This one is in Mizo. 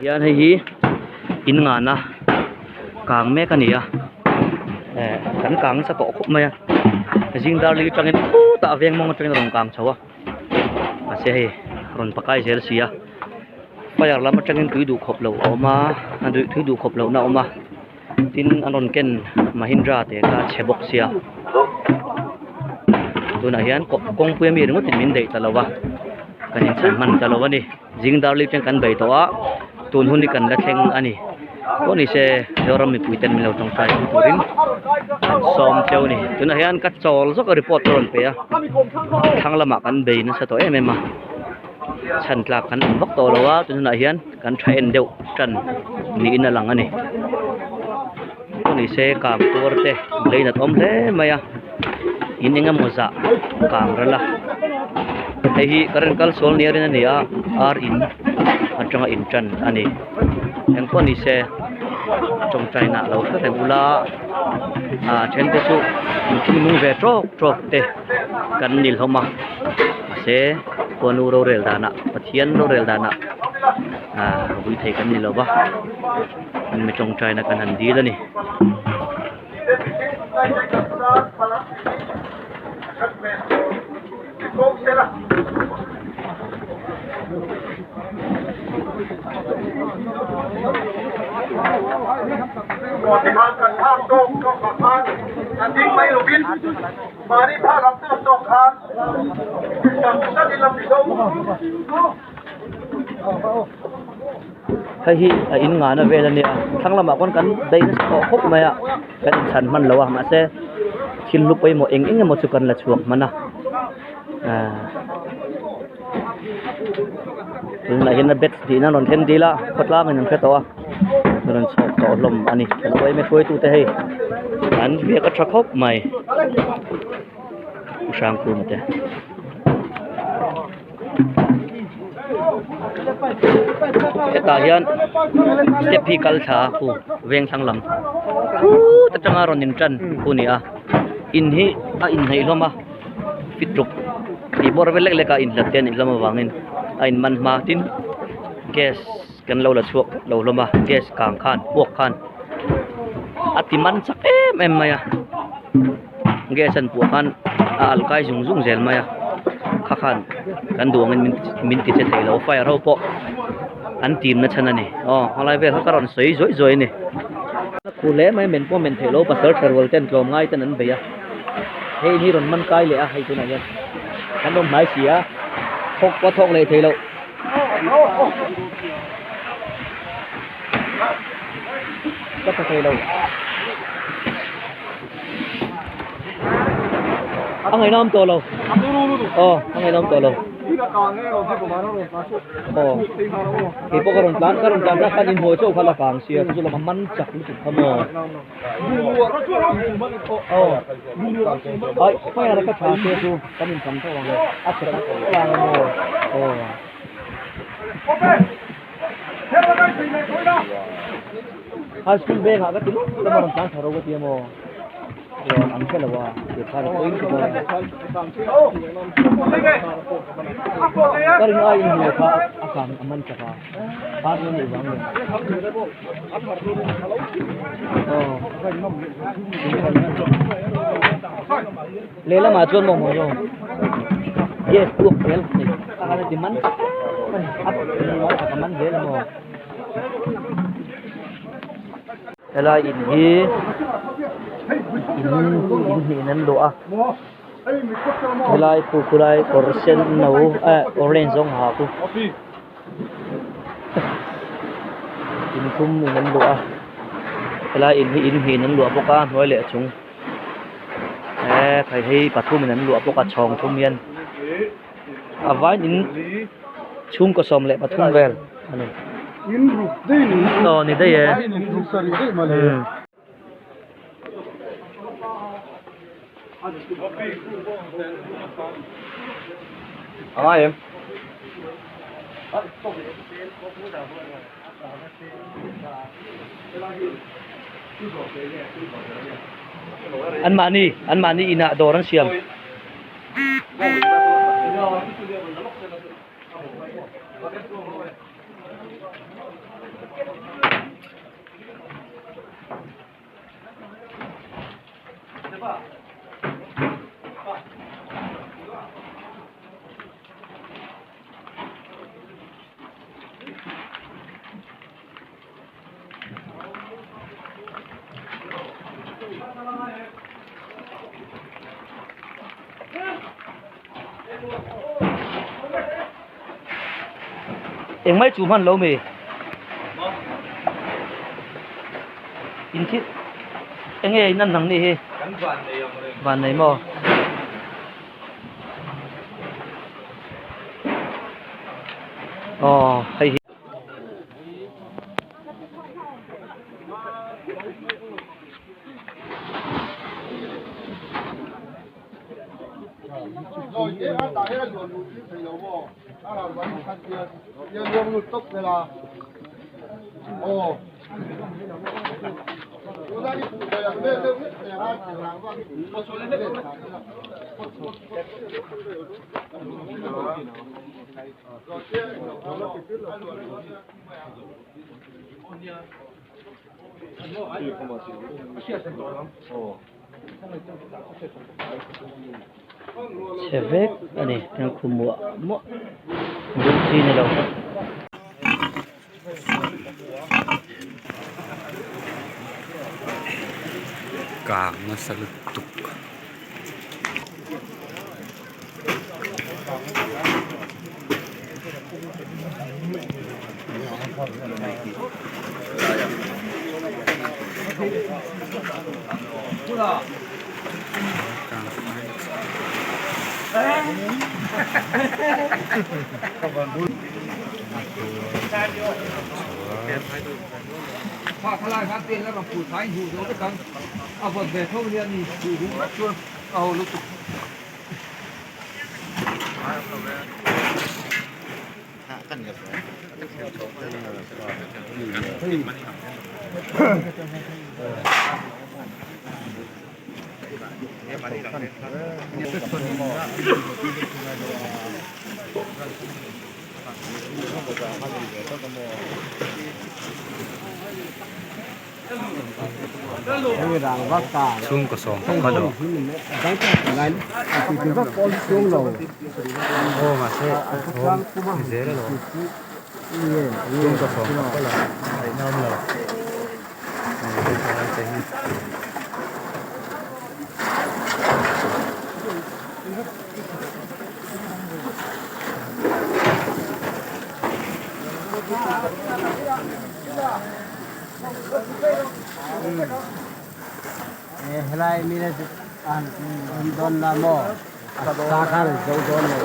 Hian hei hi in ngana kang mek a ni a eh kan kang nasa tawh khawp mai a zing dar li atangin khutah veng mawng atangin a rawn kang chho a mahse hei a rawn pakai zel si a fire lam atangin tui duh khawp loh a awm a tui duh khawp lohna a awm a tin an rawn ken mahindra te kha a chhe bawk sia tunah hian kawngpui ami ringawt in min daih ta lo a kan inchhan hman ta lo a ni. Zing dar lip hian kan bei tawh a, tun hun hi kan la thleng a ni. Pawh ni se Zoram mipui ten min lo tawngtai pui turin kan sawm cheu a ni. Tunah hian ka chawl zawk a report ka rawn pe a, thlang lamah kan bei nasa tawh em em a, chhan tlak kan awm vak tawh lo a, tun hunah hian kan tha en deuh tan niin a lang a ni. Pawh ni se kang tuar te lei nat awm hle mai a, in eng emaw zah kang ral a hei hi current kal sual nia rin a ni a ar in atanga in tan a ni eng pawh ni se tawngtai nah lo hre reng ula ah then te chu in nung ve tawk tawk te kan ni hlawm a mahse khuanu rorel danah Pathian rorel danah ah vui thei kan ni lo va an mi tawngtai na kan han dil a ni. Hei hi a in ngahna vel a nia thlang lamah khawn kan daih nasa tawh khawp mai a kan inchhan hman lo a mahse thil hlu pawimawh eng eng emaw chu kan la chhuak hman a ahh tunah hian a batch tihna an rawn thlen dil a khawtlangin an hre tawh a an rawn chhawk tawh hlawm a ni kan uaime hruaitute hei an biak a tha khawp mai pu Hrangkuma te. Hetah hian step hi kal thla a khu veng thlang lam khut atanga rawn in tan khu a ni a in hi a inhnaih hlawm a fit ruk tih bawr vel lek lek a inhlat te a nih hlawm avangin a in man hma tin gas kan lo la chhuak lo hlawm a gas kang khan puak khan a ti man chak em em mai a. Gas an puah khan a al kai zung zung zel mai a kha khan kan duh angin min min ti che thei lo fire ho pawh an tim na chhan a ni aw helai vel kha ka rawn sawi zuai zuai a ni. Khu hle mai men pawh men theih lo pasal tha rual ten tlawm ngai ten an bei a hei in hi rawn man kai leh a hei tunah hian an awm hnai si a thawk pawh a thawk leh thei loh. Ka tha thei lo. A ngaihnawm tawh lo. Aw, a ngaihnawm tawh lo. Aw. Kei pawh ka rawn tlan, ka rawn tlan kha khan inhmuh chauh kha la kang sia, chu chu lam a man chak lutuk kha maw. Aw. Ai, fire ka tha sia chu kan incham tho ang e. A chhe tak ang maw. Aw. High school beng ah ka ti lawk lawk a rawn tlan thla ro ka ti emaw rawn ang hre lo a ti kha ri pawhin ka ka ring a inhmuh kha a kang a man chak a kha chu nih vang nen aw lehlamah chuan maw maw zawng gas puak zel a ti man chak a man zel emaw. Helai in hi in in hnih in an luah a helai khu khulai kawr sen no eh orange zawng ha khu in thum in an luah a helai in hi in hnih in an luah bawk a hnuai leh a chung eh khai hei pathum in an luah bawk a chhawng thum hian a vaiin in chhungkaw 13 vel a ni aw ni daih e an mahni an mahni inah dawr an siam. Engmai chu hman lo mi? In thil enge in an nang ni hi? Van nei maw? Aw hei hi. Chhe vek a ni tiang khum muah muah duh chi ni lo. Kang nasa lutuk. Chhungkaw sawm pakhat aw aw mahse thawm ni zel alawm chhungkaw sawm pakhat a ngaihna awm lo Helai mi le an dawn na maw sa khan zo dawn lo.